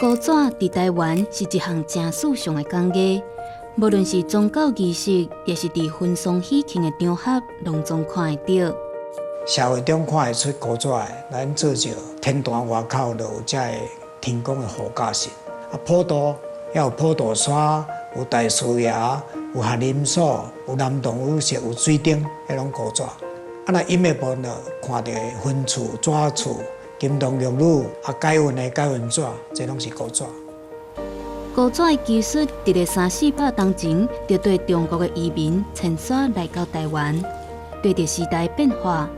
高紙佇台灣是一項誠時尚的工藝，無論是宗教儀式，抑是佇婚喪喜慶的場合，攏總看會著。社會中看會出高紙的，咱做著天壇外口就有這个天公的護駕神。啊，普渡也有普渡山，有大師爺，有翰林所，有南洞雨色，有水燈，彼攏高紙。啊，若陰的部分就看著墳厝、紙厝。金童玉女啊，改運的改運紙，這攏是高紙。高紙的技術，佇咧三四百冬前，就綴中國的移民遷徙來到台灣。隨著時代變化，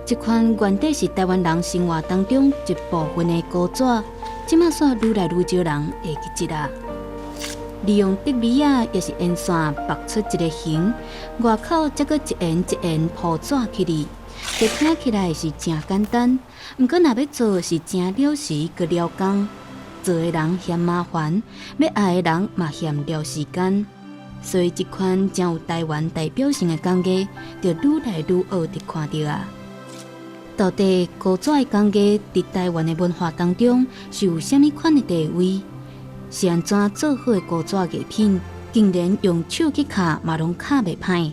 這款原底是台灣人生活當中一部分的高紙，這馬煞愈來愈少人會記得啊。利用竹篾仔，抑是煙線縛出一个形，外口才閣一緣一緣鋪紙起來。這聽起來是誠簡單，毋過若欲做是誠了時閣了工。做的人嫌麻煩，欲愛的人嘛嫌了時間，所以這款誠有台灣代表性的工藝，就愈來愈少佇看著啊。到底高紙的工藝佇台灣的文化當中是有啥物款的地位？是按怎做好的高紙藝品，竟然用手去敲嘛攏敲袂歹？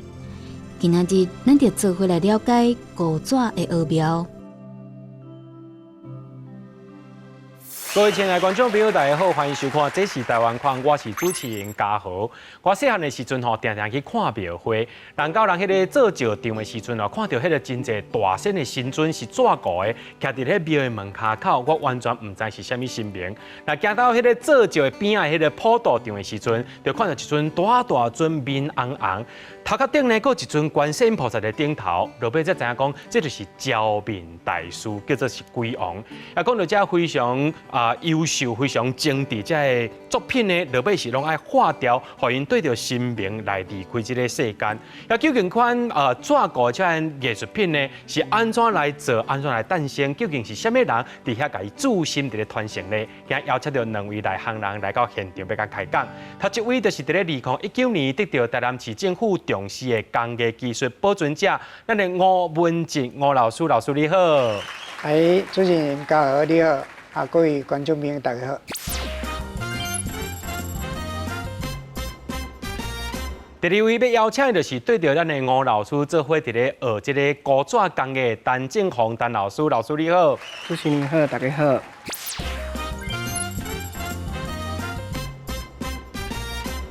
今仔日咱就做伙來了解高紙的奧妙。各位親愛的觀眾朋友，大家好，歡迎收看《這是台灣看》，我是主持人嘉豪。我細漢的時陣吼，定定去看廟會，人到人彼个做醮場的時陣哦，看著彼个真濟大身的神尊是紙糊的，徛佇彼廟的門跤口，我完全毋知是啥物神明。若行到彼个做醮的邊仔彼个普渡場的時陣，就看著一尊大大尊面紅紅，頭殼頂呢，閣有一尊觀世音菩薩佇頂頭，落尾才知影講，這就是招面大師，叫做是鬼王。啊，講著這非常優秀、非常精緻這个作品呢，落尾是攏愛化掉，予𪜶綴著神明來離開這个世間。啊，究竟款紙糊這款藝術品呢，是按怎來做、按怎來誕生？究竟是啥物人佇遐共伊注心佇咧傳承呢？今日邀請著兩位內行人來到現場，欲共開講。頭一位就是佇咧2019年得著台南市政府重視的工藝技術保存者，咱的吳文哲吳老師，老師你好。哎，主持人嘉豪你好。啊，各位觀眾朋友，大家好。第二位欲邀請的就是綴著咱的吳老師做伙佇咧學這个高紙工藝的陳正宏陳老師，老師你好。主持人好，大家好。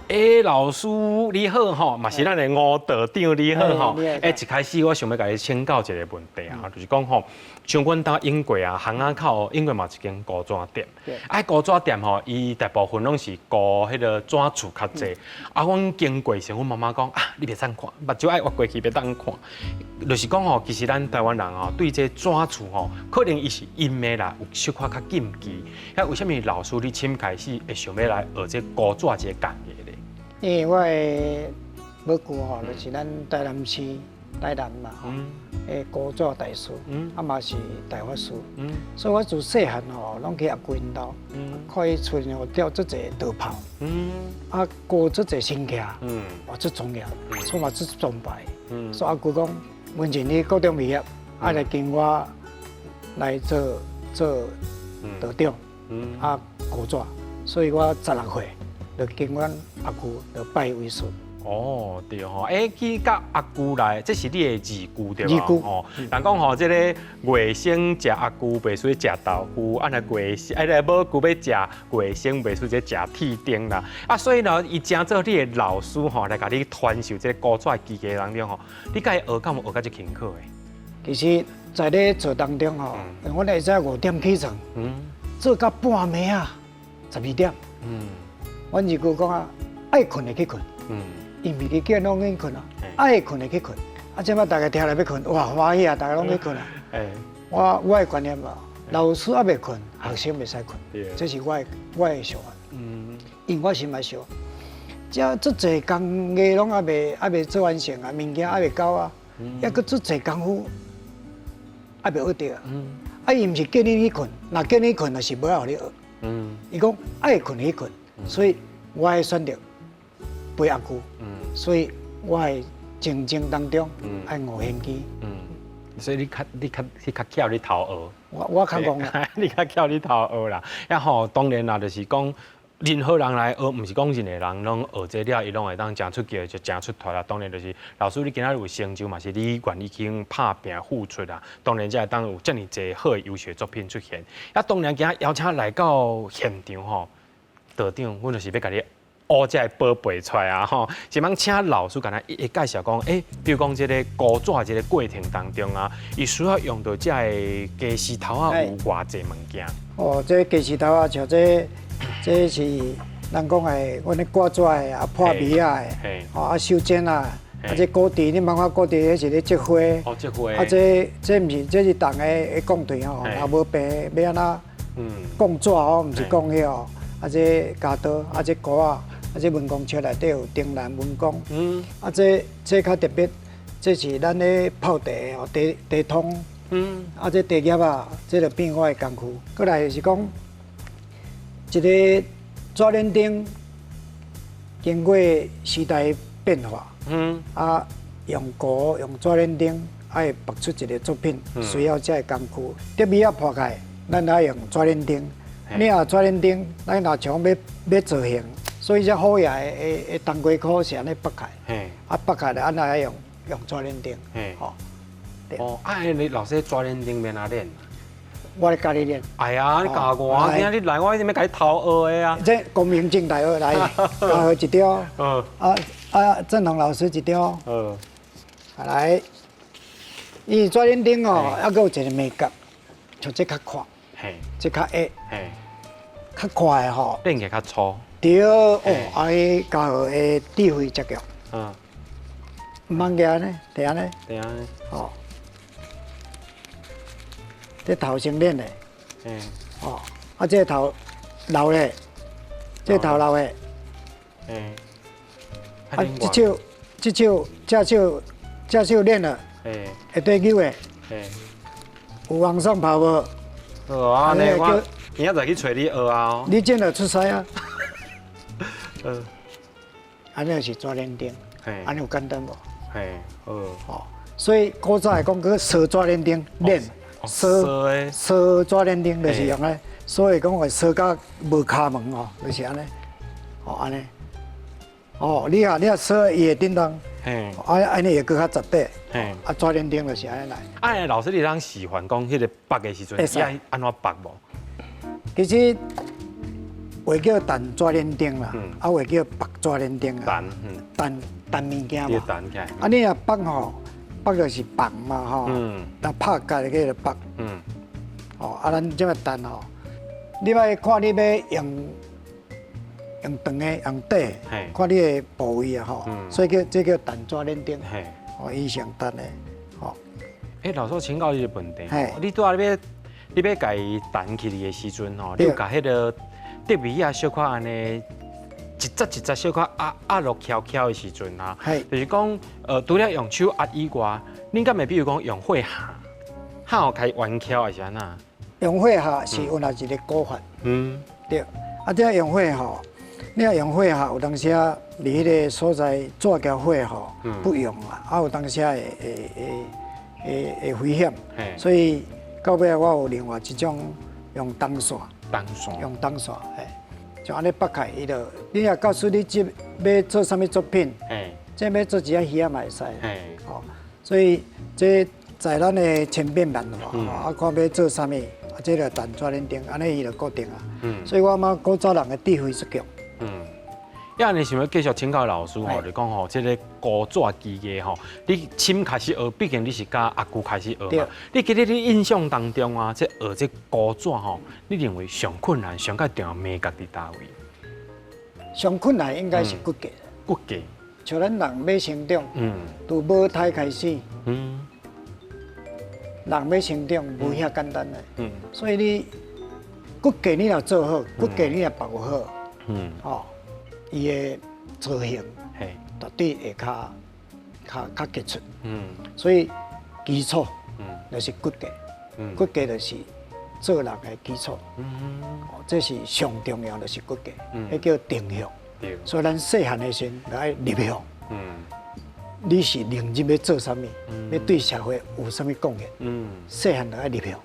欸，老師你好吼，嘛是咱的吳道長你好吼。欸，一開始我想欲共你請教一个問題啊，就是講吼，像阮兜永過啊，巷仔口永過嘛有一間糊紙店。啊，糊紙店吼，伊大部分攏是糊彼个紙厝較濟。啊，阮經過時，阮媽媽講啊，你袂當看，目睭愛挖過去袂當看。就是講吼，其實咱台灣人吼，對這紙厝吼，可能伊是陰的啦，有小可較禁忌。啊，為啥物老師你凊開始會想欲來學這糊紙這個工藝咧？因為我的母舅吼，就是咱台南市台南嘛吼，的糊紙大師，啊嘛是大法師，所以我自細漢吼，攏去阿舅𪜶兜，看伊厝裡頭吊足濟道袍，啊糊足濟神器，哇足莊嚴，所以嘛足崇拜。所以阿舅講，文靜你高中畢業，啊來跟我來做做道長，啊糊紙，所以我16歲就跟阮阿舅就拜為師。哦，對吼，欸，去佮阿舅來，這是你的二舅對無？二舅。哦，人講吼，這个外甥食阿舅袂輸食豆腐，啊若外甥，啊个母舅欲食外甥袂輸這食鐵釘啦。啊，所以呢，伊成做你的老師吼，來共你傳授這个糊紙技藝當中吼，你共伊學敢有學甲足勤苦的？其實在咧做當中吼，阮會早5點起床，做到半暝啊，12點。阮二舅講啊，愛睏的去睏，伊毋是叫攏去睏啊，愛睏的去睏。啊，這擺大家聽了欲睏，哇，歡喜啊，大家攏去睏啊。我的觀念嘛，老師猶未睏，學生袂使睏，這是我的想法。因為我心內想，這足濟工藝攏猶未做完成啊，物件猶未到啊，抑閣足濟功夫猶未學著啊。啊，伊毋是叫你去睏，若叫你睏，就是無愛予你學。伊講愛睏去睏，所以我會選擇陪阿舅，所以我會靜靜當中愛悟玄機。所以你較巧，你頭學。我較戇啦。你較巧你頭學啦。啊吼，當然啦，就是講任何人來學，毋是講任何人攏學這了，伊攏會當誠出奇，就誠出脫啦。當然就是老師，你今仔日有成就嘛，是你願意去拍拚付出啦。當然才會當有遮爾濟好的優秀作品出現。啊，當然今仔邀請來到現場吼，道長，阮就是欲共你挖這个寶貝出來啊吼！是茫請老師共咱一一介紹講，比如講這个糊紙這个過程當中啊，伊需要用著這个家私頭仔有偌濟物件？哦，這家私頭仔像這，這是咱講的，阮咧掛紙的啊，破米仔的，哦啊修剪啊，啊這鼓池，你茫看鼓池，彼是咧織花。哦，織花。啊，這這毋是，這是銅的的鋼槌吼，若無平欲按怎？摃紙哦，毋是摃彼哦。啊，這鉸刀，啊，這鉸仔，啊，這文公尺內底有丁蘭文公。啊，這這較特別，這是咱咧泡茶哦，茶茶湯。啊，這茶葉仔，這就變我的工具。閣來就是講，一个紙輾燈經過時代變化。啊，用糊用紙輾燈，愛縛出一个作品，需要這个工具。竹米仔破開，咱愛用紙輾燈。你若紙輾燈，咱若像欲欲造型，所以這虎爺的的冬瓜箍是按呢縛開，啊縛開咧，按呢愛用用紙輾燈。吼。哦，啊，你老師紙輾燈欲按怎練？我咧教你練。哎呀，你教我，今仔你來，我一定欲共你偷學的啊。這光明正大學來，教學一張。啊啊，振宏老師一張。啊來，伊紙輾燈哦，猶閣有一个眉角，像這較闊，這較矮。較快的吼，練起較粗。對，哦，啊，彼家伙的智慧才強。毋通舉按呢，佇按呢。佇按呢。哦。這頭先練的。哦，啊，這个頭老的，這個頭老的。啊，這手，這手，這手，這手練了。會對扭的。有往上跑無？好啊，按呢我明仔載去揣你學啊！你剪就出師啊！按呢是紙輾燈，按呢有簡單無？嘿，好。哦，所以古早會講閣燒紙輾燈練，燒燒紙輾燈就是用咧，所以講會燒甲無跤毛哦，就是按呢，哦按呢，哦你若你若燒伊會振動，啊按呢會閣較實底，啊紙輾燈就是按呢來。啊，老師你通示範講彼个縛的時陣，伊愛按怎縛無？其實話叫彈紙輾燈啦，啊話叫縛紙輾燈啊。彈，彈物件嘛。啊，你若縛吼，縛就是綁嘛吼。若拍結叫做縛。哦，啊，咱這個彈吼，你欲看你欲用用長的，用短的，看你的部位啊吼。所以叫這叫彈紙輾燈。哦，伊是用彈的，吼。欸，老師，請教你一個問題，你拄仔欲。你欲共伊彈起來的時陣吼，你有共彼个竹米仔小可按呢一節一節小可壓壓落翹翹的時陣啊，就是講，除了用手壓以外，恁敢會比如講用火烤，烤共伊彎翹還是按怎？用火烤是有那一个古法，對。啊，這用火烤，你若用火烤，有當時啊，佇彼个所在紙交火吼，不用啊，啊有當時啊會會會會會危險，所以。到尾我有另外一種用銅線，銅線，用銅線，嘿，就按呢縛開，伊就，你若告訴你這欲做啥物作品，這欲做一隻魚仔嘛會使，吼，所以這在咱的千變萬化，啊，看欲做啥物，啊，這就彈紙輾燈，按呢伊就固定啊，所以我感覺古早人的智慧足強。啊，你想欲繼續請教老師吼，就講吼，這个糊紙技藝吼，你深開始學，畢竟你是佮阿舅開始學嘛。你記得你印象當中啊，這學這糊紙吼，你認為上困難、上較重要眉角佇佗位？上困難應該是骨架。骨架。像咱人欲成長，從母胎開始，人欲成長無遐簡單的，所以你骨架你若做好，骨架你若縛好，吼。伊的造型，絕對會較較較傑出。所以基礎，就是骨架，骨架就是做人的基礎。這是上重要，就是骨架，彼叫定向。所以咱細漢的時陣就愛立向。你是認真欲做啥物？欲對社會有啥物貢獻？細漢就愛立向。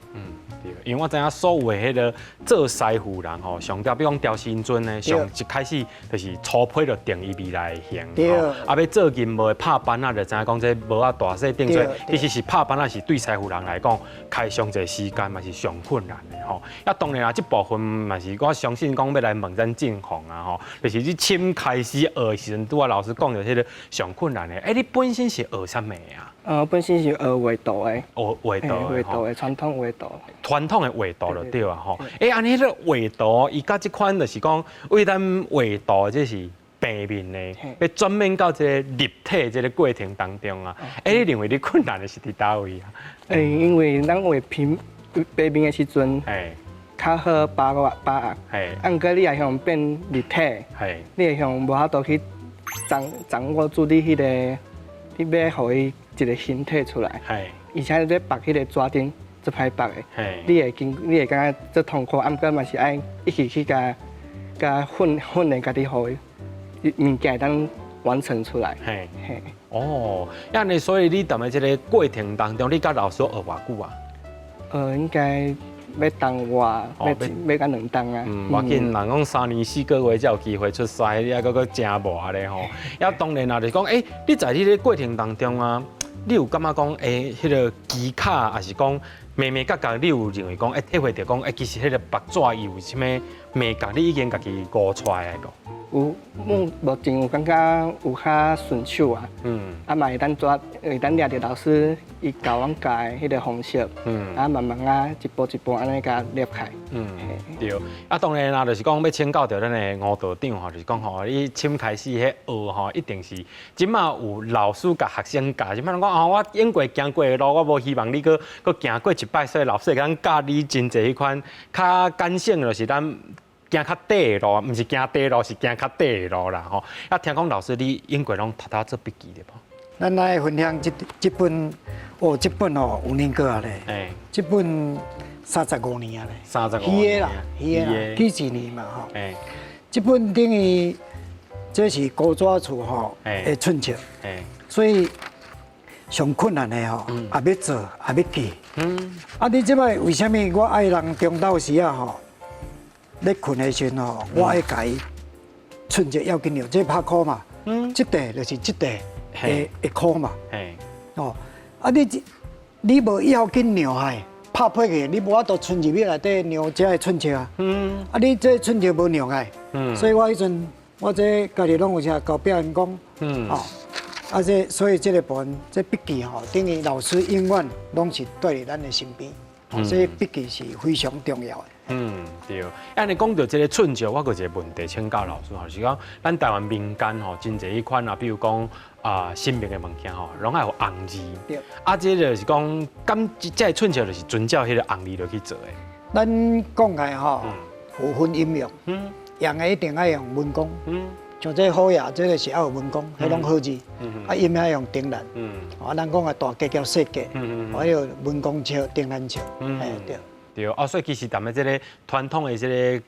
對，因為我知影所有的彼个做師傅人吼，上吊比如講雕神尊呢，上一開始就是粗坯就定伊未來的形，啊，欲做銀模的拍板仔，就知影講這模仔大細定，所以其實是拍板仔是對師傅人來講，開上濟時間嘛是上困難的吼。啊，當然啦，這部分嘛是我相信講欲來問咱正紅啊吼，就是你鍼開始學的時陣，拄仔老師講著彼个上困難的。欸，你本身是學啥物啊？本身是學畫圖的。學畫圖。畫圖的傳統畫圖。傳統的畫圖就對啊吼。欸，按呢彼个畫圖，伊佮這款就是講為咱畫圖，這是平面的，欲轉變到這个立體這个過程當中啊。欸，你認為你困難的是佇佗位啊？欸，因為咱畫平平面的時陣，較好把握把握。啊，毋過你若向變立體，你會向無法度去掌握住你彼个，你欲予伊一个形體出來。而且你縛彼个紙頂足歹縛的，你會感覺足痛苦，啊，毋過嘛是愛一起去共共訓訓練家己，予物件會當完成出來。嘿，哦，按呢，所以你踮咧這个過程當中，你佮老師學偌久啊？應該欲冬外，欲欲兩冬啊。嗯，無要緊，人講3年4個月才有機會出師，你猶閣閣誠磨咧吼。啊，當然啦，就是講，欸，你在彼个過程當中啊，你有感覺講，欸，彼个技巧，抑是講眉眉角角，你有認為講，欸，體會著講，欸，其實彼个縛紙伊有啥物眉角，你已經家己悟出來的無？有，目目前有感覺有較順手啊。啊嘛會當抓，會當掠著老師伊教阮教的彼个方式。啊慢慢啊，一步一步按呢共捏開。對。啊，當然啦，就是講欲請教著咱的吳道長吼，就是講吼，你鍼開始彼學吼，一定是這馬有老師共學生教，這馬人講哦，我經過行過的路，我無希望你閣閣行過一擺，所以老師會當教你真濟彼款較簡省，就是咱行較短的路，毋是行短路，是行較短的路啦吼。啊，聽講老師你應該攏偷偷做筆記對無？咱來分享這這本，哦，這本哦有年過啊咧。這本35年啊咧。35 年啦，魚的啦，幾幾年嘛吼。這本等於這是古紙厝吼的寸尺。所以上困難的吼，也欲做，也欲記。啊，你這擺為啥物我愛人中晝時啊吼？咧睏的時陣吼，我愛共伊寸尺要緊量，這拍箍嘛，這塊就是這塊的的箍嘛。哦，啊你這你無要緊量來拍破去，你無法度伸入去內底量這个寸尺啊。啊你這寸尺無量來，所以我彼陣我這家己攏有啥交別人講，哦，啊這所以這个部分這筆記吼，等於老師永遠攏是綴佇咱的身邊，所以筆記是非常重要的。嗯，對。按呢講著這个寸尺，我閣有一个問題請教老師吼，是講咱台灣民間吼真濟彼款啊，比如講啊神明的物件吼，攏愛有紅字。啊，這就是講，敢這个寸尺就是遵照彼个紅字落去做的。咱講起吼，有分陰陽。陽的一定愛用文公。像這好爺，這个是愛有文公，彼攏好字。啊，陰的愛用丁蘭。啊，咱講的大格叫細格。還有文公尺、丁蘭尺。哎，對。對，啊，所以其實踮咧這个傳統的這个，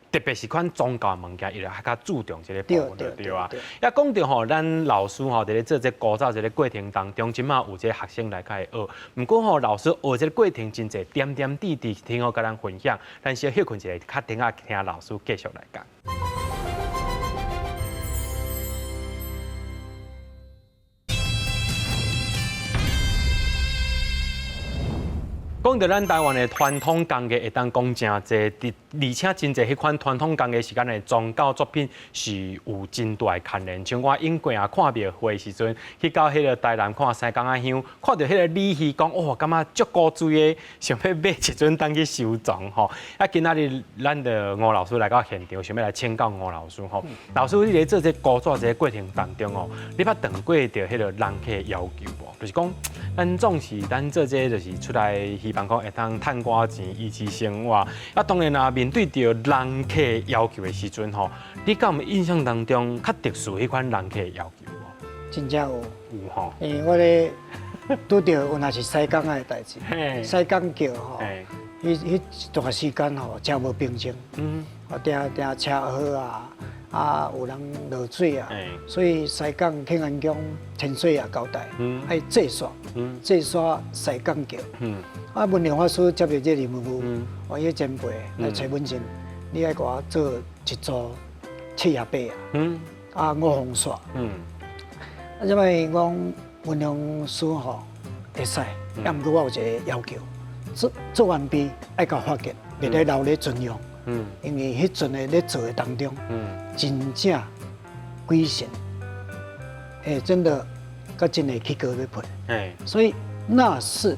特別是款宗教物件，伊就較注重這个部分，對啊。啊，講著吼，咱老師吼，佇咧做這古早這个過程當中，這馬有這个學生來開始學。毋過吼，老師學這个過程真濟點點滴滴，聽好共咱分享。咱先歇睏一下，較停仔聽老師繼續來講。講著咱台灣的傳統工藝會當講誠濟，而且真濟彼款傳統工藝是咱的宗教作品是有真大的牽連。像我永過啊看廟會的時陣，去到彼个台南看西港仔鄉，看著彼个鯉魚，講哇，感覺足古錐的，想欲買一尊當去收藏吼。啊，今仔日咱的吳老師來到現場，想欲來請教吳老師吼。老師，你咧做這古紙這个過程當中哦，你捌碰過著彼个人客的要求無？就是講，咱總是咱做這就是出來希望講會當趁寡錢維持生活。啊，當然啦，面對著人客要求的時陣吼，你敢有印象當中較特殊彼款人客的要求無？真正有。有吼。因為我咧拄著有若是西港仔的代誌，西港橋吼，彼彼一段時間吼，誠無平靜。啊，定定車禍啊，啊，有人落水啊，所以西港慶安宮千歲爺交代，愛祭煞，祭煞西港橋。啊，文龍法師接著這個任務，我迄前輩來揣阮陣，你愛共我做一組七爺八啊，啊五鳳煞。啊，這擺講文龍師吼會使，啊，毋過我有一個要求，做做完畢愛共發現，袂使留咧存用。因為彼陣的咧做的當中，真正鬼神，真的，閣真會起膏欲噴。所以那是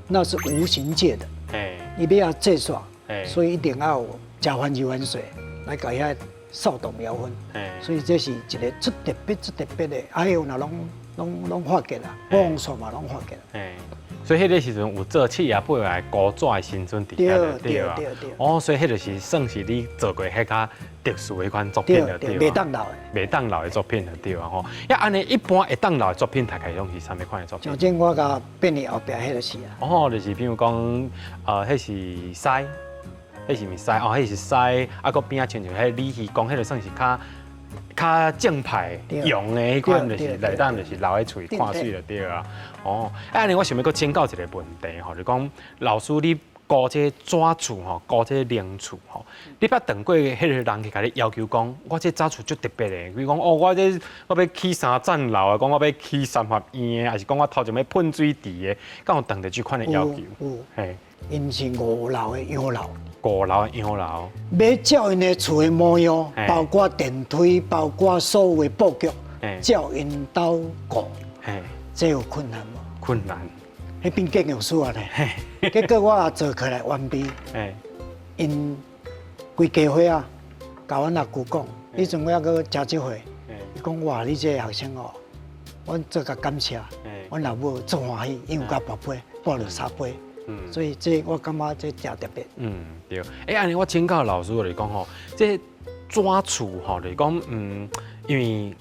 無形界的，伊欲愛祭煞，所以一定要有加番油番水來共遐掃動妖魂。所以這是一個足特別、足特別的，啊，有若攏攏攏化解啦，五鳳煞嘛攏化解。所以彼個時陣有做七爺八爺古紙的神尊佇遐就對啊。哦，所以彼就是算是你做過彼較特殊的彼款作品就對啊。袂當留的。袂當留的作品就對啊吼。啊，按呢一般會當留的作品，大概攏是啥物款的作品？像這我共變佇後壁彼個是啊。哦，就是比如講，彼是獅，彼是毋是獅？哦，彼是獅，啊，閣邊仔親像彼鯉魚公，彼個算是較較正派用的彼款，就是來當就是留喺厝看媠就對啊。哦，啊，按呢我想欲閣請教一個問題吼，就講老師你顧這紙厝吼，顧這靈厝吼，你捌碰過彼個人去共你要求講，我這紙厝足特別的，比如講哦，我這我欲起三層樓啊，講我欲起三合院的，抑是講我頭前欲噴水池的，敢有碰著這款的要求？有，嘿，𪜶是五樓的洋樓。五樓的洋樓，欲照𪜶的厝的模樣，包括電梯，包括所有的布局，照𪜶兜顧，這有困難無？困難。彼變建築師啊咧，結果我也做起來完畢，𪜶規家伙仔，共阮阿舅講，彼陣我猶閣誠少歲，伊講哇，你這個學生哦，阮做甲感謝，阮老母足歡喜，因為共跋杯，跋了三杯。所以這我感覺這誠特別。嗯，對。欸，按呢我請教老師就是講吼，這紙厝吼，就是講，因為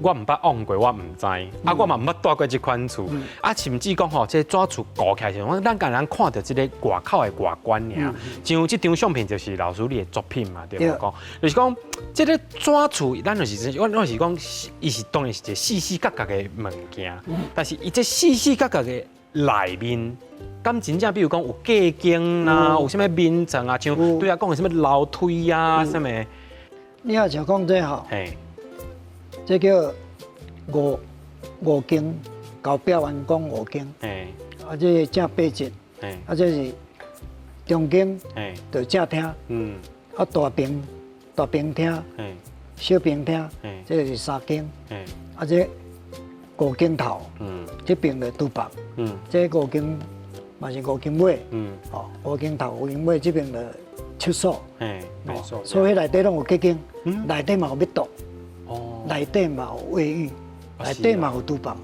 我毋捌往過，我毋知，啊，我嘛毋捌蹛過這款厝，啊，甚至講吼，這紙厝蓋起來時陣，咱敢若看著這个外口的外觀爾。像這張相片就是老師你的作品嘛，對無講？就是講這个紙厝，咱就是我我是講，伊是當然是一個四四角角的物件，但是伊這四四角角的內面，敢真正比如講有隔間啊，有啥物眠床啊，像對啊講的啥物樓梯啊，啥物？你若像講這吼，這叫五五間，後壁完講五間，啊，這正八節，啊，這是中間，就正廳，啊，大平大平廳，小平廳，這是三間，啊，這五間頭，這邊就廚房，這五間嘛是五間尾，哦，五間頭五間尾這邊就廁所，所以內底攏有隔間，內底嘛有密道。內底嘛有衛浴，內底嘛有廚房，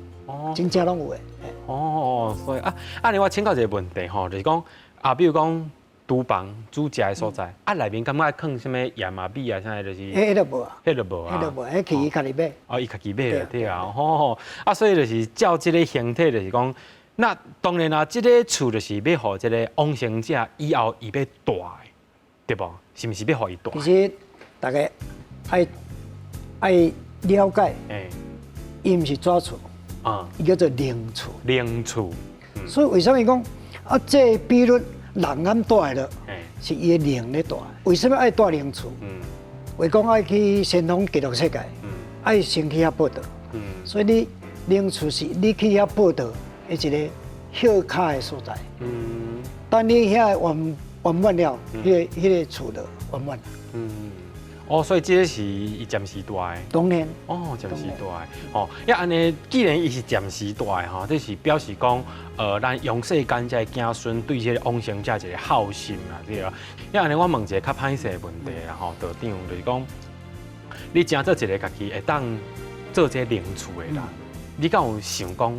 真正攏有的。哦，所以啊，按呢我請教一個問題吼，就是講啊，比如講廚房煮食的所在，啊，內面敢愛囥啥物鹽啊、米啊，啥就是？彼個無啊，彼個無啊，彼個無，彼去伊家己買。哦，伊家己買就對啊，吼，啊，所以就是照這個形體，就是講，那當然啦，這個厝就是欲予這个往生者以後伊欲蹛的，對無？是毋是欲予伊蹛？其實大家愛愛了解，伊毋是紙厝，啊，伊叫做靈厝。靈厝。所以為啥物講啊？這個比率人敢蹛了，是伊的靈咧蹛。為啥物愛蹛靈厝？為講愛去西方極樂世界，愛先去遐報到。所以你靈厝是你去遐報到的一個歇跤的所在。當你遐圓圓滿了，彼個厝就圓滿。哦，所以這個是伊暫時蹛的。當然。哦，暫時蹛的。哦，啊，按呢，既然伊是暫時蹛的吼，這是表示講，咱陽世間這個子孫對這個往生者一個孝心啦，對啊。啊，按呢，我問一個較歹勢的問題啦，吼，道長就是講，你成做一個家己會當做這個靈厝的人，你敢有想講，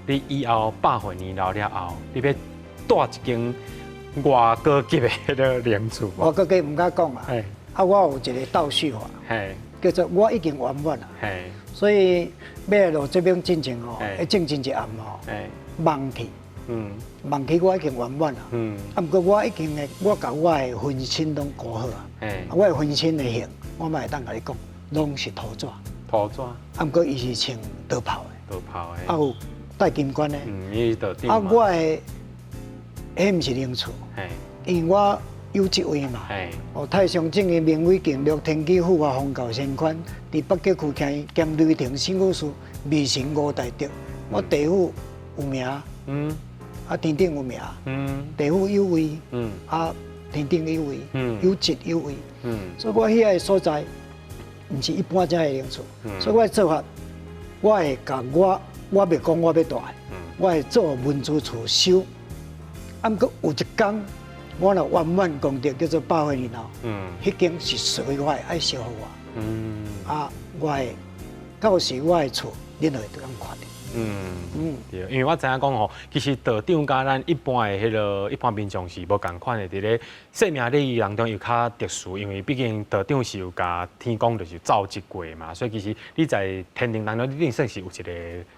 你以後百歲年老了後，你欲蹛一間偌高級的彼个靈厝無？偌高級毋敢講啊。啊，我有一個倒敘法，叫做我已經圓滿啦，所以欲來落這邊進前吼，會正前一暗吼，夢去，梦去我已經圓滿啦。啊，毋過我已經的，我共我的分身攏顧好啊。我的分身的形，我嘛會當共你講，攏是塗紙。塗紙。啊，毋過伊是穿道袍的。道袍的。啊，有戴金冠的。嗯，伊是道長。啊，我的，彼毋是靈厝。因為我有職位嘛。哦，太上正的名威敬祿天機府啊，封教仙官，佇北極區徛兼雷霆聖武士，未成五大德。我地府有名。啊，天頂有名。地府有位。啊，天頂有位。有職有位。所以我遐个所在，毋是一般遮的靈厝。所以我的做法，我會共我，我袂講我欲蹛，我會做文殊厝收。啊，毋過有一工，我若圓滿功德叫做百歲年後，彼間是屬於我的，愛燒予我。啊，我的到時我的厝，恁就會當看著。對，因為我知影講吼，其實道長佮咱一般的彼个一般民眾是無仝款的，佇咧生命禮儀當中又較特殊，因為畢竟道長是有共天公就是奏摺過嘛，所以其實你在天庭當中，你一定算是有一個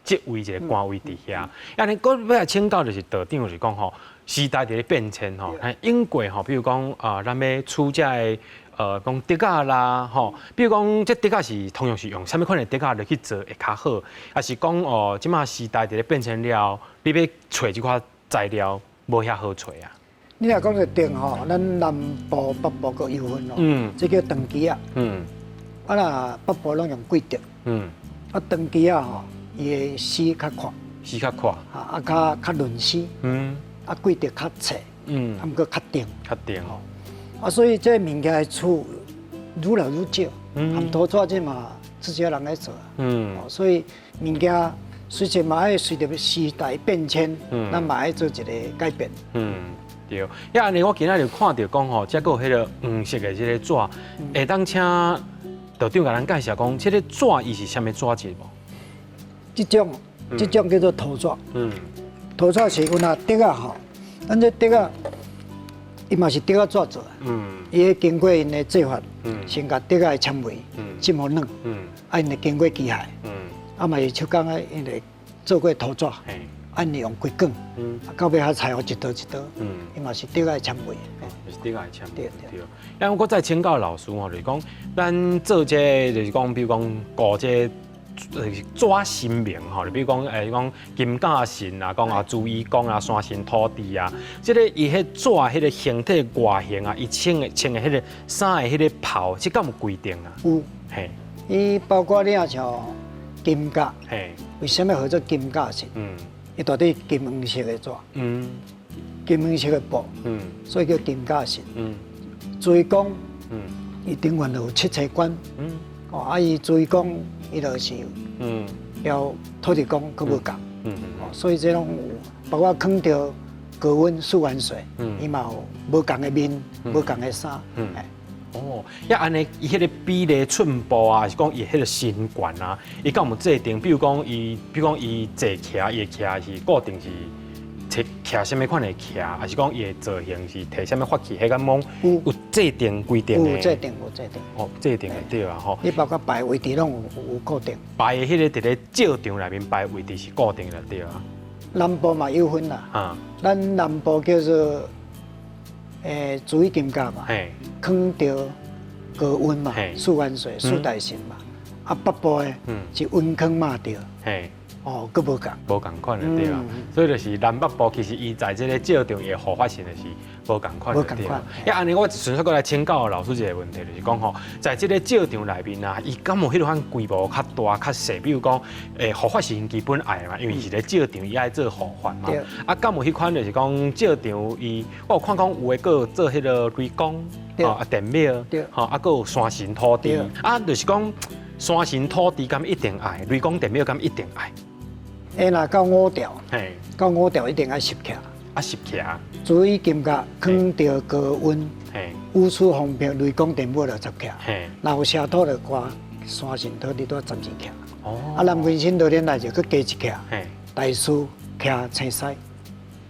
職位、一個官位佇遐。啊，你閣欲來請教就是道長，就是講吼，時代佇咧變遷吼，英國吼，比如講啊，咱欲出這个講竹仔啦，吼，比如講這竹仔是通常是用啥物款的竹仔來去做會較好，抑是講哦，這馬時代佇咧變遷了，你欲揣這款材料無遐好揣啊？你若講著竹吼，咱南部北部閣有分咯，這叫長枝仔，啊若北部攏用桂竹，啊長枝仔吼，伊的絲較闊，絲較闊，啊較較嫩絲，啊桂竹較脆，啊毋過較重，較重。啊，所以這物件的厝愈來愈少，含塗紙這嘛至少人來做，所以物件隨時嘛愛隨著時代變遷，咱嘛愛做一個改變。嗯，對。啊，按呢我今仔日看著講吼，這閣有彼个黃色的這个紙，會當請道長共咱介紹講，這个紙伊是啥物紙質無？這種叫做塗紙。塗紙是阮啊竹仔吼，咱這竹仔。伊嘛是竹仔紙做的，伊會經過𪜶的做法，先共竹仔的纖維浸予軟，啊，𪜶會經過機械，啊嘛是手工的，𪜶會做過塗紙，啊，𪜶用規管，啊，到尾仔裁予一刀一刀，伊嘛是竹仔的纖維，是竹仔的纖維，對對。啊，我閣再請教老師吼，就是講，咱做這个就是講，比如講顧這個紙神明吼，就比如講，講金甲神啊，講啊朱衣公啊，山神土地啊，這个伊彼紙彼个形體外形啊，伊穿的彼个衫的彼个袍，這敢有規定啊？有，伊包括你若像金甲，為啥物號做金甲神？伊大底金黃色的紙，金黃色的布，所以叫金甲神。朱衣公，伊頂懸有七星關，哦，啊，伊朱衣公。伊就是，要土地公閣無仝，所以這攏有，包括囥著高溫四元帥，伊嘛有無仝的面，無仝的衫。哦，啊按呢，伊彼个比例寸步啊，是講伊彼个身懸啊，伊敢有制定？比如講伊，比如講伊坐騎，伊會騎是固定是騎騎啥物款的騎，還是講伊的造型是提啥物法器？彼敢講有制定規定的？有制定，有制定。哦，制定的對啊，吼。你包括擺位置攏有固定。擺的彼个佇咧醮場內面擺位置是固定的對啊。南部嘛有分啦。咱南部叫做朱衣金甲嘛，囥著高溫嘛，四元帥、四大神嘛。啊，北部的是溫坑媽著。哦，閣無仝，無仝款的對啊，所以就是南北部其實伊在這个醮場的護法神的是無仝款的對啊。啊，按呢我純粹閣來請教老師一個問題，就是講吼，在這个醮場內面啊，伊敢有彼款規模較大、較細？比如講，護法神基本愛嘛，因為是咧醮場，伊愛做護法嘛。啊，敢有彼款就是講醮場伊，我有看講有的閣有做彼个雷公，啊殿廟，吼啊，閣有山神土地，啊，就是講山神土地敢一定愛，雷公電廟敢一定愛。欸，若到五條，到五條一定愛十徛。啊，十徛。朱衣金甲囥著高溫，五處方便雷公電母就十徛。若有社土就掛山神土地拄十二徛。哦。啊，南京新道恁來就閣加一徛。大師徛青西。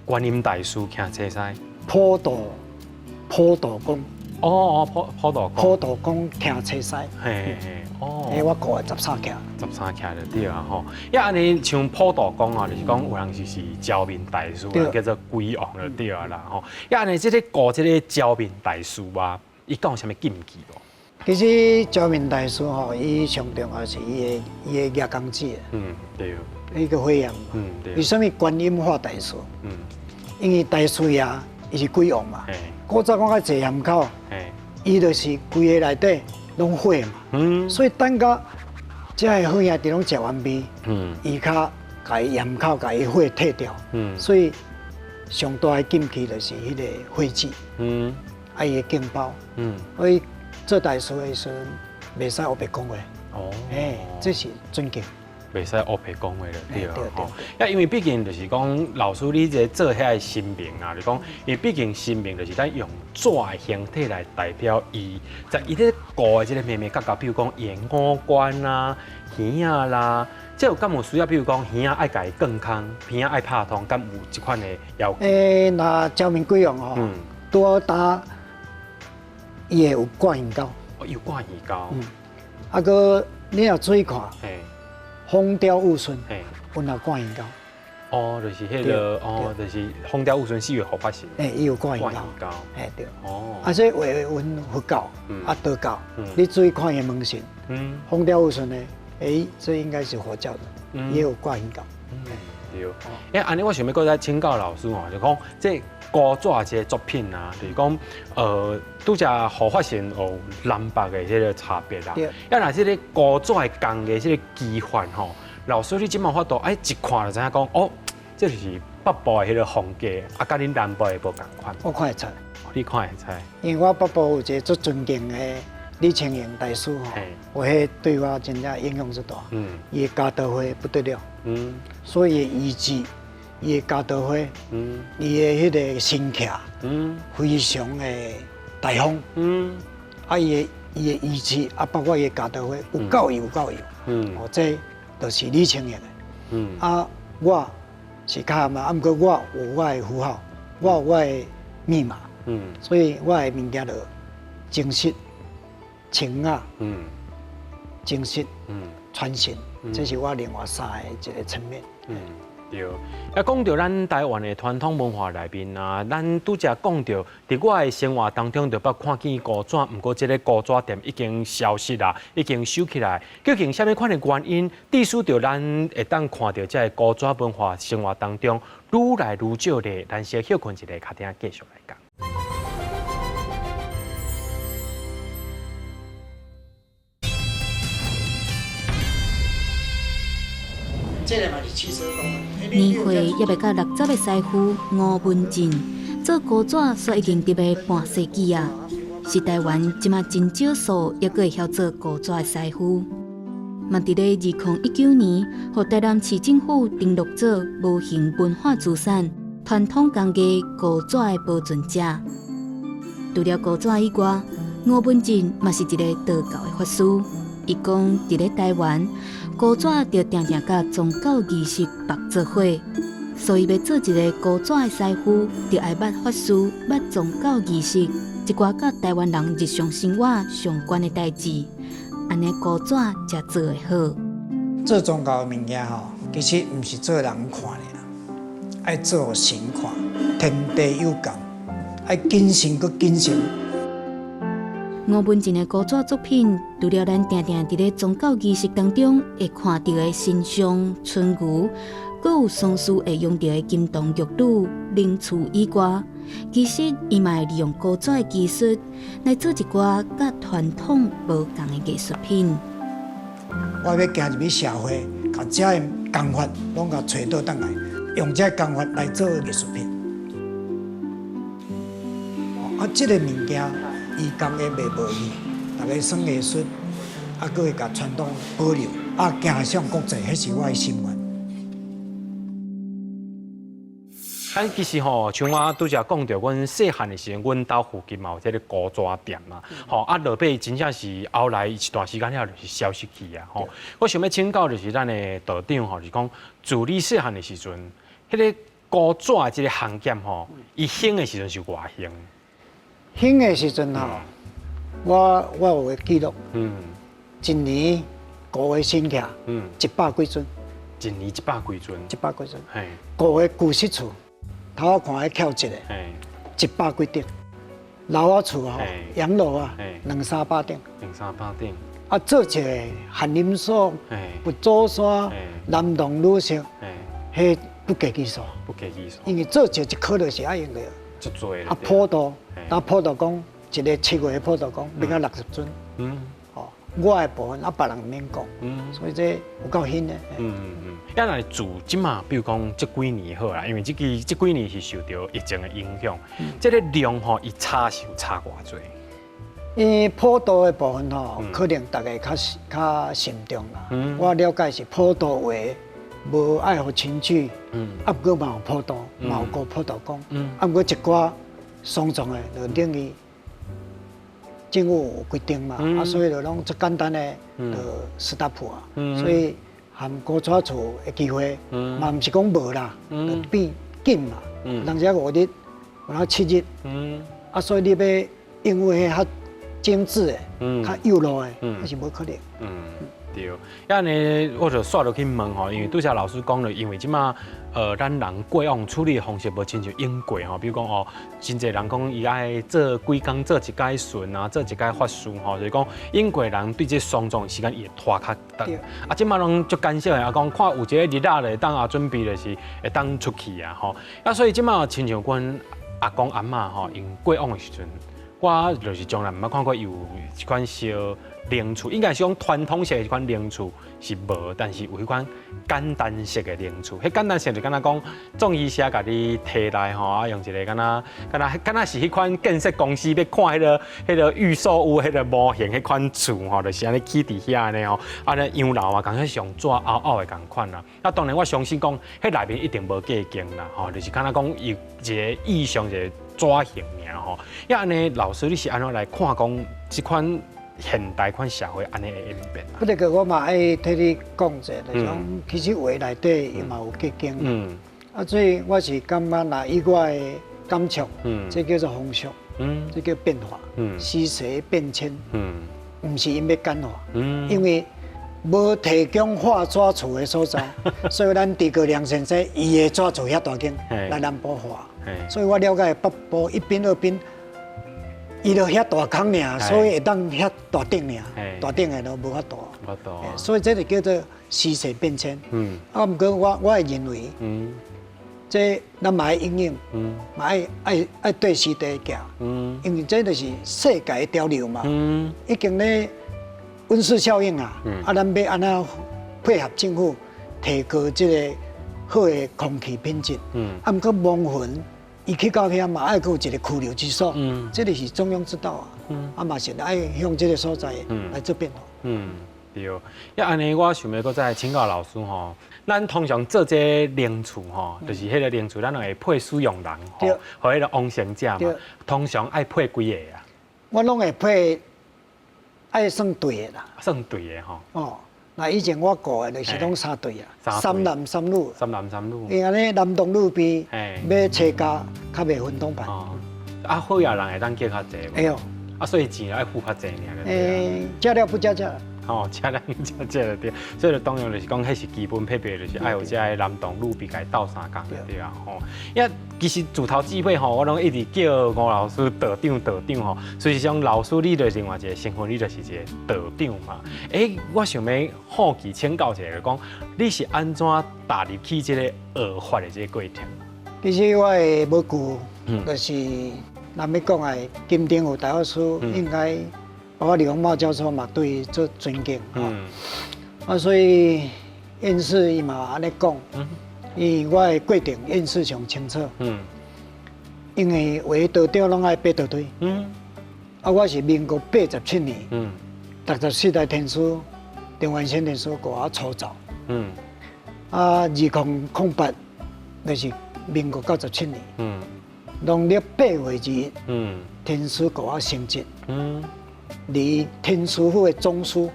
觀音大師徛青西。普渡公。哦哦，普渡公。普渡公徛车师。嘿嘿，哦。欸，我顧的十三徛。十三徛就對啊吼。啊，按呢像普渡公啊，就是講有人是招面大師，叫做鬼王就對啊啦吼。啊，按呢這個顧這個招面大師啊，伊敢有啥物禁忌無？其實招面大師吼，伊上重要是伊的額工子。嗯，對。伊個火焰。嗯，對。為啥物觀音化大師？因為大師爺伊是鬼王嘛。古早講較濟鹽口，伊就是規个內底攏火嘛。所以等到這个火焰佇攏食完畢，伊較共伊鹽口共伊火退掉。所以上大的禁忌就是彼個火舌。啊，伊的敬包。所以做大師的時陣，袂使烏白講話。哦。欸，這是尊敬。袂使烏白講話了，對啊，吼。啊，因為畢竟就是講，老師你這做遐个神明啊，就講，因為畢竟神明就是咱用紙的形體來代表伊，在伊咧顧的這個眉眉角角，比如講伊的五官啦、耳仔啦，這有敢有需要？比如講耳仔愛共伊健康，耳仔愛拍通，敢有這款的要求？欸，若招面鬼王吼，拄好打伊會有掛耳膠。哦，有掛耳膠。啊，閣你若注意看。風調雨順，阮也掛耳膠。哦，就是彼个，哦，就是風調雨順四月護法神。欸，伊有掛耳膠。欸，對。哦。啊，這畫阮佛教，啊道教，你注意看伊門神。風調雨順的，欸，這應該是佛教的，也有掛耳膠。對。欸，按呢我想欲閣再請教老師吼，就講這古紙這個作品啊，就是講，拄則護法神有南北的這個差別啦。啊，若這個古紙的工藝這個技法吼，老師你這馬有法度，哎，一看就知影講，哦，這就是北部的彼個風格，啊，佮恁南部的無仝款。我看會出。你看會出。因為我北部有一個足尊敬的李清榮大師吼，我彼對我真正影響足大。伊的鉸刀花不得了。所以伊意志，伊的鉸刀花，伊的彼個身騎，非常的大方。啊，伊的意志，啊，包括伊的鉸刀花，有夠油，有夠油。哦，這就是李清榮的。啊，我是較嘛，啊，毋過我有我的符號，我有我的密碼。所以我的物件就真實、清雅、真實、傳神，這是我另外三个一個層面。對。啊，講到咱台灣的傳統文化內面啊，咱拄則講到，佇我的生活當中，就捌看見古紙，毋過這个古紙店已經消失啦，已經收起來。究竟啥物款的原因，致使著咱會當看著這个古紙文化生活當中愈來愈少咧？咱先歇睏一下，較聽繼續來講。年歲猶未到60的師傅吳文進做古紙，煞已經佇欲半世紀啊！是台灣這馬真少數猶閣會曉做古紙的師傅。嘛，佇咧2019年，予台南市政府登錄做無形文化資產傳統工藝古紙的保存者。除了古紙以外，吳文進嘛是一个道教的法師。伊講，佇咧台灣，古紙就定定佮宗教儀式綁做伙，所以欲做一个古紙的師傅，就愛捌法師、捌宗教儀式，一寡佮台灣人日常生活相關的代誌，按呢古紙才做會好。做宗教的物件吼，其實毋是做人看爾，愛做予神看，天地有感，愛謹慎閣謹慎。吳文進的古紙作品，除了咱定定佇咧宗教儀式當中會看著的神像、春牛，閣有喪事會用著的金童玉女、靈厝以外，其實伊嘛會利用古紙的技術來做一寡佮傳統無仝的藝術品。我欲行入去社會，共遮的工法攏共揣倒轉來，用這个工法來做藝術品。啊，這个物件。伊工藝袂無去，逐家耍藝術，啊，閣會共傳統保留，啊，行向國際，彼是我的心願。咱其實吼，像我拄則講著，阮細漢的時陣，阮兜附近嘛有這个古紙店嘛，吼啊，落尾真正是後來一段時間了，就是消失去啊，吼。我想欲請教就是咱的道長吼，就是講自你細漢的時陣，彼个古紙這个行業吼，伊興的時陣是偌興？興的時陣吼，我有個記錄，一年五個新客，100幾尊。一年100幾尊。100幾尊。五个舊式厝，頭我看彼翹一个，100幾頂。老仔厝吼，洋樓啊，兩三百頂。兩三百頂。啊，做一個翰林所、佛祖山、男童女宿，彼不計其數。不計其數。因為做一顆就是愛用的。足濟。啊，普渡，當普渡公一个7月的普渡公，欲到60尊。哦，我的部分啊，別人毋免講。所以這有夠興的。啊，若住這馬，比如講這幾年好啦，因為這幾年是受著疫情的影響，這个量吼，伊差是有差偌濟？因為普渡的部分吼，可能大家較慎重啦。我了解是普渡話無愛予親戚，啊，毋過嘛有普渡，嘛有顧普渡公，啊，毋過一寡喪葬的就等於政府有規定嘛，啊，所以就攏足簡單的就 stop 啊，所以含古紙厝的機會，嘛毋是講無啦，就變緊嘛，人家5日，有當7日，啊，所以你欲應付彼較精緻的、較幼路的，彼是無可能。對，啊呢，我就煞落去問吼，因為拄才老師講了，因為這馬咱人過往處理的方式無親像英國吼，比如講哦，真濟人講伊愛做幾工做一擺巡啊，做一擺法事吼，就是講英國人對這喪葬時間伊會拖較長。啊，這馬攏足減少的，啊講看有一个日仔會當啊準備就是會當出去啊吼。啊，所以這馬親像阮阿公阿嬤吼，𪜶過往的時陣，我就是從來毋捌看過有這款小靈厝，應該是講傳統式的這款靈厝是無，但是有彼款簡單式的靈厝。彼簡單式就敢若講，葬儀社共你提來吼，啊用一个敢若是彼款建設公司欲看彼个預售屋彼个模型，彼款厝吼，就是按呢起佇遐按呢吼，按呢洋樓啊，共款是用紙凹凹的仝款啦。啊，當然我相信講，彼內面一定無隔間啦，吼，就是敢若講有一个意象一个紙型爾吼。啊，按呢老師你是按怎來看講這款現代款社會按呢的演變？不過我嘛愛替你講者，就是講其實畫內底伊嘛有隔間。啊，所以我是感覺，若以我的感觸，這叫做風俗，這叫變化，時勢變遷，毋是𪜶欲簡化，因為無提供畫紙厝的所在，所以咱諸葛亮先生伊的紙厝遐大間來南部畫，所以我了解北部一檳二檳。伊就遐大空爾，所以會當遐大頂爾，大頂的都無法度。無度。所以這就叫做時勢變遷。啊，毋過我會認為，這咱嘛愛因應，嘛愛對時代行。因為這就是世界的潮流嘛。已經咧溫室效應啊，啊，咱欲按怎配合政府提高這個好的空氣品質。啊，毋過亡魂。伊去到遐嘛，愛閣有一個居留之所，這个是中庸之道啊。啊嘛是愛向這个所在來做變化。嗯，對。啊，按呢，我想欲閣再請教老師吼，咱通常做這靈厝吼，就是彼个靈厝，咱會配使用人吼，予彼个往生者嘛。通常愛配幾个啊？我攏會配，愛算對的啦。算對的吼。哦。那以前我顧的就是攏三對啊，三男三女。三男三女。因為按呢男童女邊，欲齊家較袂分黨派。啊，好野人會當叫較濟無？會哦。啊，所以錢愛付較濟爾。食了不加價。吼，食了食這對，所以就當然就是講，彼是基本配備，就是愛有這个男童女婢共伊鬥相共對啊，吼。因為其實自頭至尾吼，我攏一直叫吳老師道長道長吼。事實上，老師你就是另外一个身份，你就是一个道長嘛。欸，我想欲好奇請教一下，講你是按怎踏入去這个學法的這个過程？其實我的母舊，就是咱欲講的金鼎有大法師，應該包括李鴻茂教授嘛，對伊足尊敬。啊，所以院士伊嘛按呢講，伊我的過程院士上清楚。因為畫道長攏愛爬倒梯。啊，我是民國87年，64代天師鄭元仙天師予我初造。啊，2008就是民國97年。農曆8月2日，天師予我升職。離天師府的總師。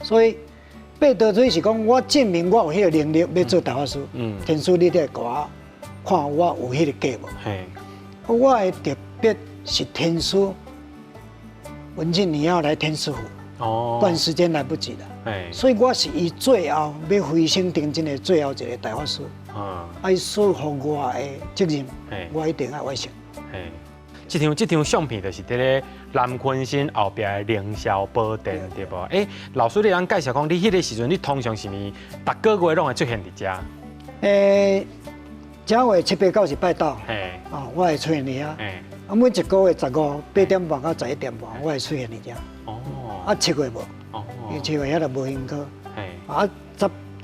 所以爬倒梯是講我證明我有彼个能力欲做大法師。天師你得予我看我有彼个價無？我的特別是天師文進，你要來天師府，不然時間來不及了。所以我是伊最後欲飛升成真的最後一個大法師，啊，伊所予我的責任，我一定愛完成。這張相片就是佇咧南鯤鯓後壁的凌霄寶殿，對無？欸，老師，你通介紹講，你彼個時陣，你通常是毋是逐個月攏會出現佇遮？欸，正月七八九是拜斗，哦，我會出現佇遐。啊，每一個月15 8點半到11點半，我會出現佇遮。啊，七月無，因為七月遐就無香火。啊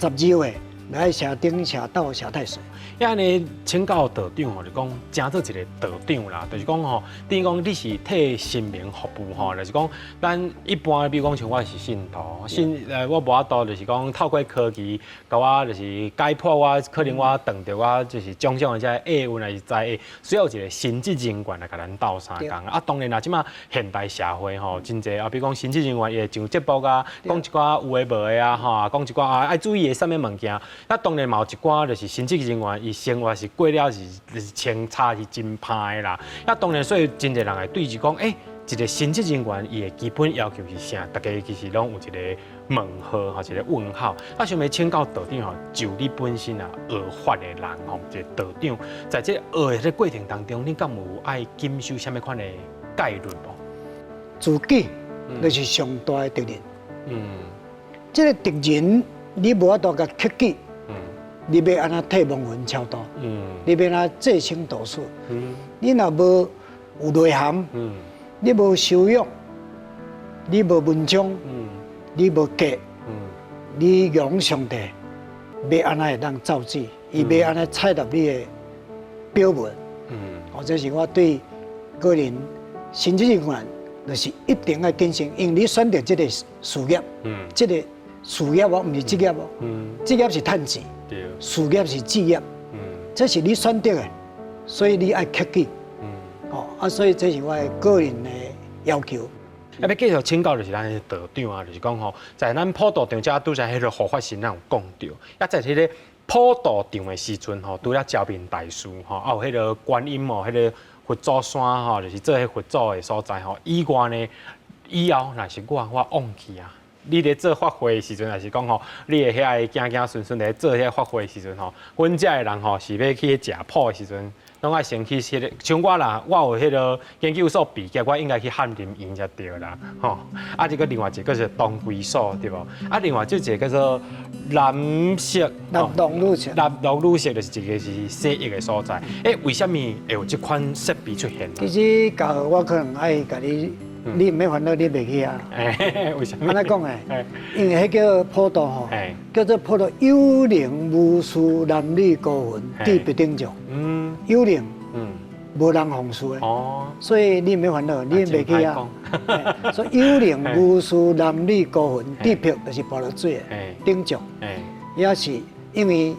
，12月來寫頂寫斗寫太歲。啊，按呢請教道長吼，就講成做一個道長啦，就是講吼，等於講你是替神明服務吼，就是講咱一般，比如講像我是信徒，信我無法度，就是講透過科技，共我就是解剖我，可能我撞著我就是種種的這個厄運還是災厄，需要有一個神職人員來共咱鬥相共。啊，當然啦，這馬現代社會吼，真濟啊，比如講神職人員伊會上節目啊，講一寡有的無的啊，吼，講一寡啊愛注意的啥物物件。啊，當然嘛有一寡就是神職人員，伊生活是過了是就是清查是真歹的啦。啊，當然所以真濟人會對住講，欸，一個神職人員伊的基本要求是啥？大家其實攏有一個問號，吼，一個問號。啊，想欲請教道長吼，就你本身啊學法的人吼，一個道長，在這學的這個過程當中，你敢有愛謹守啥物款的戒律無？自己就是上大的敵人。這個敵人你無法度共克己。你欲按怎替亡魂超度？你欲按怎濟生度死？你若無有內涵，你無修養，你無文章，你無格，你仰上帝欲按怎會當造詣？伊欲按怎採納你的表文？哦，這是我對個人神職人員，就是一定愛謹慎，因為你選擇這個事業，這個事業哦，毋是職業哦，職業是趁錢。事業是志業，這是你選擇的，所以你愛克己。哦，啊，所以這是我的個人的要求。啊，欲繼續請教就是咱的道長啊，就是講吼，在咱普渡場遮拄才彼個護法神咱有講著，啊，在彼個普渡場的時陣吼，除了昭明大師吼，啊有彼個觀音哦，彼個佛祖山吼，就是做彼佛祖的所在吼。以外呢，以後若是我往去啊。你咧做法會的時陣，也是講吼，你的遐个子子孫孫咧做遐法會的時陣吼，阮遮的人吼是欲去食譜的時陣，攏愛先去彼個，像我啦，我有彼個研究所畢業，我應該去翰林院才對啦，吼。啊，這個另外一個是當歸所對無？啊，另外這一個叫做南色南洞女色，南洞女色就是一個是洗浴的所在。欸，為啥物會有這款設備出現？其實，假如我可能愛共你。你毋免煩惱，你袂去啊？為啥物？按怎講的？因為彼叫普渡吼，叫做普渡有靈無事男女孤魂佇別頂上。有靈，無人奉事的。哦。所以你毋免煩惱，你袂去啊。所以有靈無事男女孤魂佇別就是跋落水的頂上。也是因為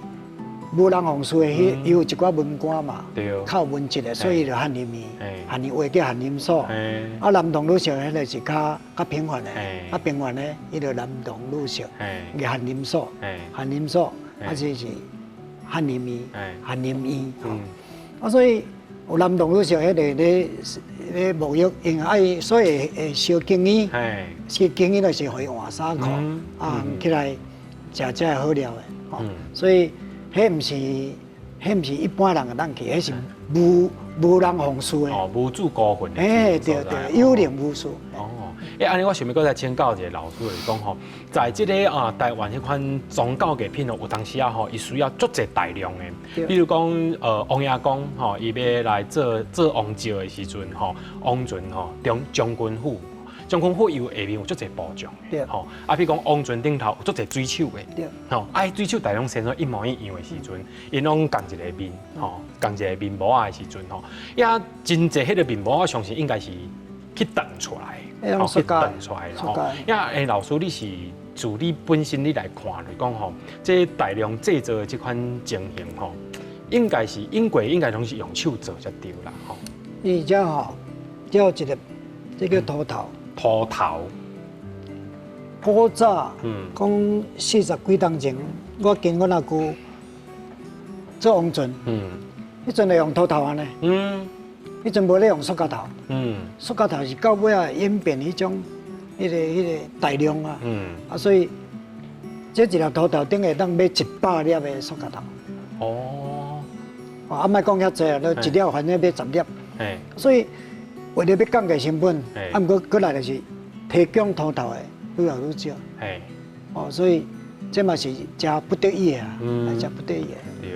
無人奉事的，彼有一寡文官嘛，較有文質的，所以就翰林院，翰林話叫翰林所。啊，南洞女色彼個是較較平凡的，較平凡的，伊就南洞女色，叫翰林所，翰林所，啊，這是翰林院，翰林院。啊，所以有南洞女色彼個咧咧沐浴，因為愛所以會燒更衣，燒更衣就是予伊換衫褲，啊，起來食才會好料的。所以。彼毋是一般人會當去，彼是無人奉事的。哦，無主孤魂的。欸，對對，有靈無事。哦，欸，按呢我想欲閣再請教一個老師，就是講吼，在這個啊台灣彼款宗教藝品哦，有當時啊吼，伊需要足濟大量的，比如講王爺公吼，伊欲來做做王詔的時陣吼，王船吼將將軍府。將軍府伊有下面有足濟部將的，吼，啊，比如講王船頂頭有足濟水手的，吼，啊，水手大攏生做一模一樣的時陣，𪜶攏仝一個面，吼，仝一個面模仔的時陣，吼，也真濟彼個面模，我相信應該是去斷出來，吼，去斷出來的，吼。呀，欸，老師，你是自你本身你來看來講，吼，這大量製作的這款情形，吼，應該是應該應該攏是用手做才對啦，吼。伊這吼，這有一個，這叫塗頭。塗頭，古早，講四十幾冬前，我跟阮阿舅做王船，彼陣就用塗頭按呢，彼陣無咧用塑膠頭，塑膠頭是到尾仔演變彼種彼個大量啊，啊所以這一粒塗頭頂會當買100粒的塑膠頭。哦，啊，莫講遐濟啊，一粒反正買10粒。所以為了欲降低成本，啊，毋過閣來就是提供塗頭的愈來愈少。哦，所以這嘛是誠不得已的啊，誠不得已的。對。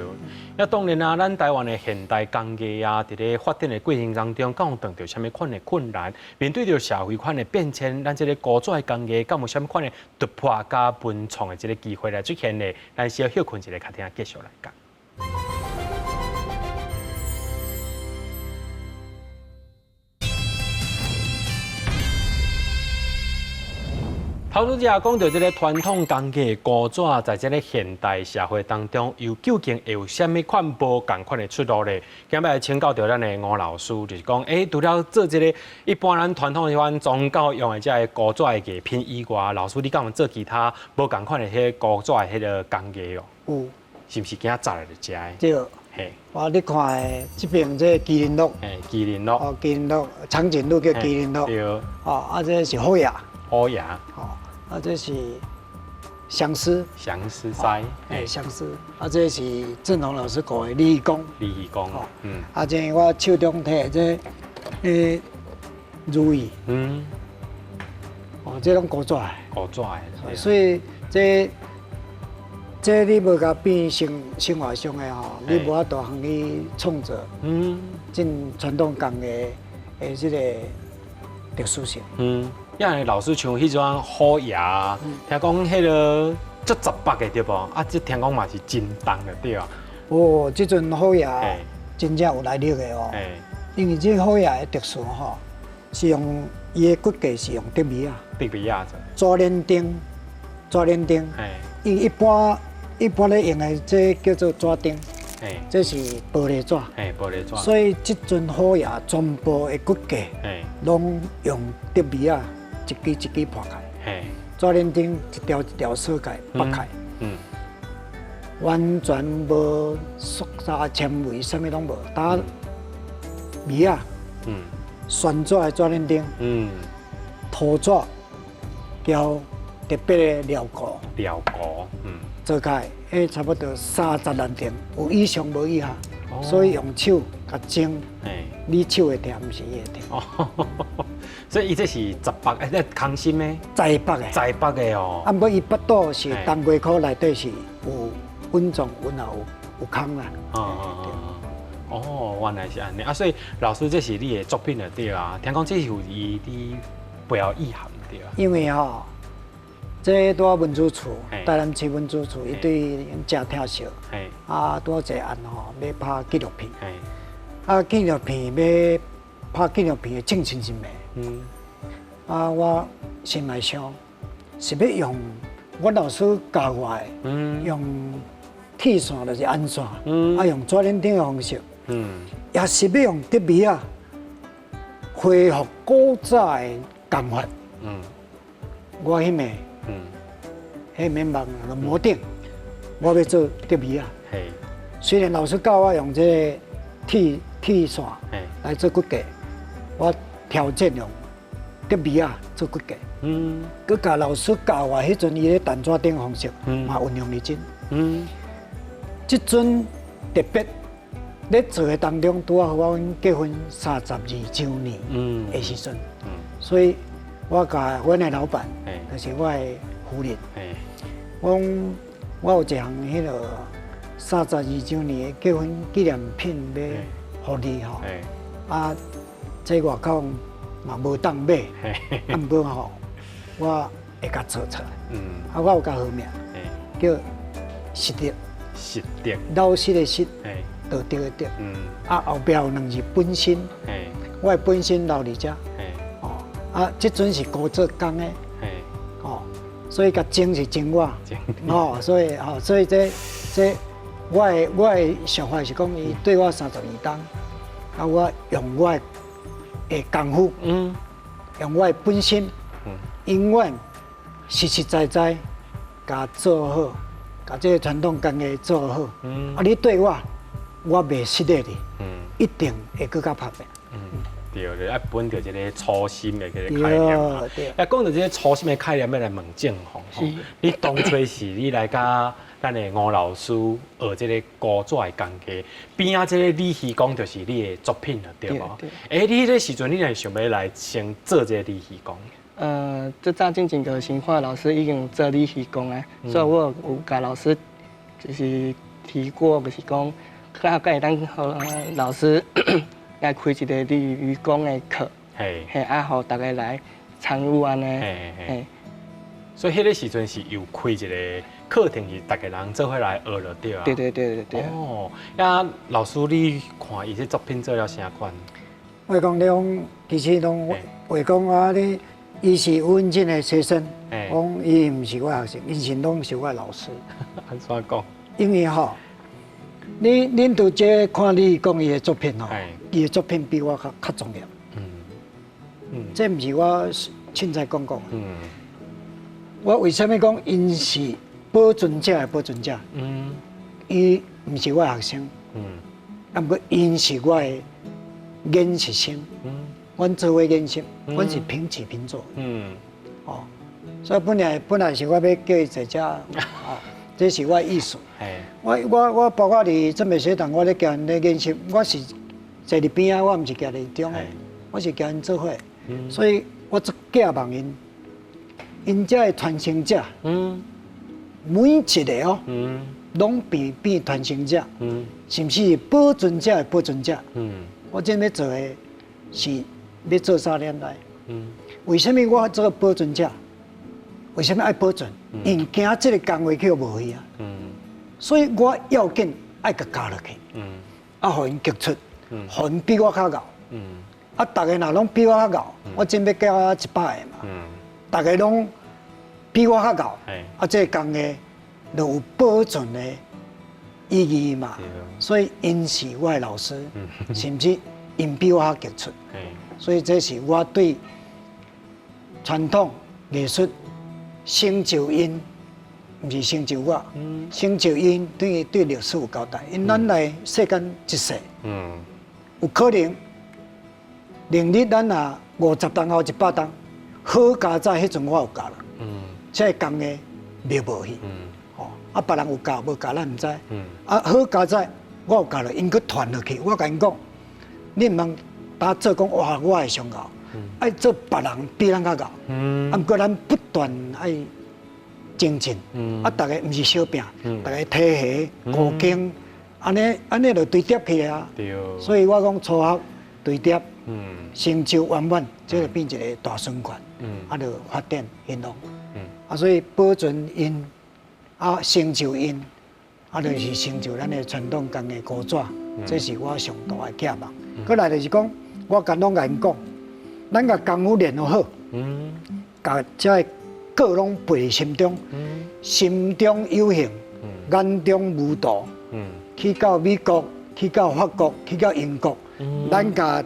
那當然啊，咱台灣的現代工藝啊，佇咧發展的過程當中，敢有碰著啥物款的困難？面對著社會款的變遷，咱這个古紙工藝敢有啥物款的突破佮文創的這个機會來出現呢？咱小歇睏一下，較聽繼續來講。頭拄才講著這个傳統工藝古紙，在這个現代社會當中，又究竟會有啥物款無仝款的出路咧？今擺請教著咱的吳老師，就是講，除了做這个一般咱傳統彼款宗教用的這个古紙的藝品以外，老師你敢有做其他無仝款的彼個古紙的彼个工藝哦？有。是毋是今仔早來就食的？對。哇！你看的這邊這个麒麟鹿。麒麟鹿。哦，麒麟鹿，長頸鹿叫麒麟鹿。對。哦，啊，這是虎爺。虎爺。哦，啊，這是相思。相思師。相思。啊，這是鄭龍老師教的李義公。李義公。啊，這我手中提的這如意。哦，這攏古紙的。古紙的。所以這你無共變成生活上的吼，你無法度通去創造。進傳統工藝的這個特殊性。因老師像彼種虎爺，聽講彼个足雜白的對無？啊，這聽講嘛是真重的對啊。哦，這陣虎爺真正有來歷的哦。因為這虎爺的特殊吼，是用伊的骨架是用竹篾仔。竹篾仔做。紙鏈釘，紙鏈釘。因為一般咧用的這叫做紙釘，這是玻璃紙。玻璃紙。所以這陣虎爺全部的骨架，攏用竹篾仔一支一支破開，紙鏈釘一條一條鎖開，拔開，完全無塑膠纖維，啥物攏無，打篾仔，旋轉的紙鏈釘，塗紙交特別的料膏，料膏，做開，彼差不多30萬鈑，有以上無以下，所以用手共蒸，你手會疼，毋是伊會疼。所以伊這是十八，欸，空心的？栽北的。栽北的哦。啊，毋過伊腹肚是冬瓜箍內底是有穩重，穩啊有空啦。哦，原來是按呢。啊，所以老師這是你的作品就對啊。聽講這是有伊佇背後意涵對啊。因為吼，這拄仔文主處，台南市文主處，伊對誠疼惜。啊，拄仔一個案吼，欲拍紀錄片。啊，紀錄片欲拍紀錄片的正真真袂。啊，我心內想，是欲用阮老師教我的，用鐵線就是安線，啊，用紙鏈釘的方式，也是欲用竹篾仔恢復古早的工法。我彼暝，彼暝夢就無頂，我欲做竹篾仔。雖然老師教我用這个鐵線來做骨架，我挑戰用竹篾仔做骨架。閣共老師教我彼陣伊咧彈紙釘方式，嘛運用佇真。這陣特別咧做的當中，拄仔好我阮結婚32週年的時陣，所以我共阮的老闆，就是我的夫人，我講我有一項彼个32週年的結婚紀念品欲予你吼，啊，這外口嘛無當買，啊，毋過吼，我會共做出來，啊，我有共號名，叫實德，實德，老實的實，道德的德，啊，後壁有兩字本身，我的本身留佇遮，哦，啊，這陣是古做工的，哦，所以共精是精我，哦，所以吼，所以這我的想法是講，伊對我32冬，啊，我用我的功夫，用我的本心，永遠實實在在，共做好，共這個傳統工藝做好。啊，你對我，我袂失禮你，一定會閣較拍拚。對，就愛本著這个初心的這个概念。對。啊，講著這个初心的概念，欲來問正鴻。你當初是你來佮咱的吳老師學這个古紙的工藝，邊仔這个鯉魚公就是你的作品了，對無？欸，你彼个時陣，你會想欲來先做這个鯉魚公？這早進前就先看老師已經做鯉魚公啊，所以我有共老師就是提過，就是講，看會當予老師來開一個鯉魚公的課，嘿，啊，予大家來參與按呢，嘿。所以彼个時陣是有開一个課程，是逐家人做伙來學就對啊。對對對對對。哦，啊，老師你看伊這作品做了啥款？我講你講，其實攏話講啊，你伊是阮這个學生，講伊毋是我學生，𪜶是攏是我老師。按怎講？因為吼，你恁拄這看你講伊的作品吼，伊的作品比我較較重要。這毋是我凊彩講講。我為啥物講𪜶是保存者的保存者？伊毋是我學生。啊，毋過𪜶是我的研習生。阮做伙研習，阮是平起平坐。哦，所以本來是我欲叫伊坐遮，哦，這是我的意思。我包括佇準備學堂，我咧共𪜶咧研習，我是坐佇邊仔，我毋是徛佇中的，我是共𪜶做伙。所以我足寄望𪜶，𪜶這个傳承者，每一个哦，攏變傳承者，甚至是保存者的保存者。我這欲做的是欲做啥呢？來，為啥物我做保存者？為啥物愛保存？因驚這个工藝去無去啊。所以我要緊愛共教落去，啊，予𪜶傑出，予𪜶比我較𠢕。啊，逐个若攏比我較𠢕，我準備教100個嘛。逐个攏比我較𠢕，啊，這个工藝就有保存的意義嘛。所以𪜶是我的老師，甚至𪜶比我較傑出。所以這是我對傳統藝術成就𪜶，毋是成就我，成就𪜶對對歷史有交代。因咱來世間一世，有可能能力咱若50冬後100冬，好佳哉，彼陣我有教啦，這个工藝袂無去，哦，啊，別人有教無教咱毋知，啊，好佳哉，我有教了，𪜶閣傳落去，我共𪜶講，你毋通焦做講哇，我會上𠢕，愛做別人比咱較𠢕，啊，毋過咱不斷愛精進，啊，逐个毋是相拚，逐个提携鼓勁，按呢按呢就堆疊起來啊。所以我講初學堆疊，成就圓滿，這就變一个大循環，啊，就發展興旺。啊，所以保存𪜶，啊，成就𪜶，啊，就是成就咱的傳統工藝古紙，這是我上大的寄望。閣來就是講，我敢攏共𪜶講，咱共功夫練好，共這个課攏背佇心中，心中有形，眼中無圖，去到美國，去到法國，去到英國，咱共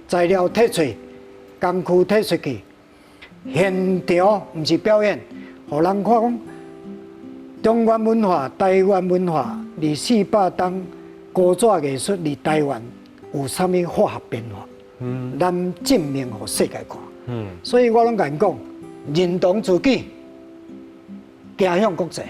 材料提出，工具提出去，現場毋是表演，予人看講中原文化、台灣文化，佇400冬古紙藝術佇台灣有啥物化學變化？咱證明予世界看。所以我攏共𪜶講，認同自己，行向國際，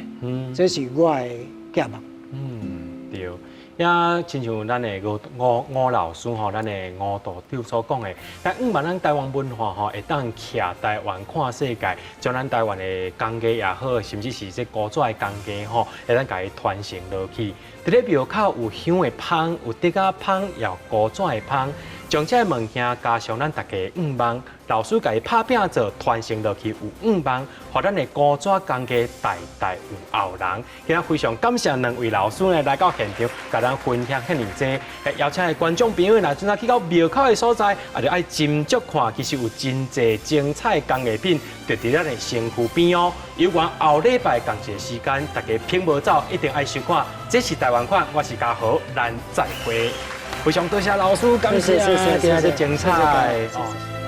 這是我的寄望。嗯，對。也親像咱的吳吳吳老師吼，咱的吳道長所講的，咱向望咱台灣文化吼，會當徛台灣看世界，將咱台灣的工藝也好，甚至是這古紙的工藝吼，會當共伊傳承落去。佇咧廟口有香的芳，有竹仔芳，也有古紙的芳，將這个物件加上咱逐家向望，老師共伊拍拚做傳承落去有向望，予咱的古紙工藝代代有後人。今仔非常感謝兩位老師呢來到現場，共咱分享遐爾濟。邀請的觀眾朋友，若陣仔去到廟口的所在，也著愛斟酌看，其實有真濟精彩工藝品，就佇咱的身軀邊哦。有關後禮拜仝一个時間，大家屏無走，一定愛收看。這是台灣款，我是嘉豪，咱再會。非常多謝老師，感謝，今仔日精彩。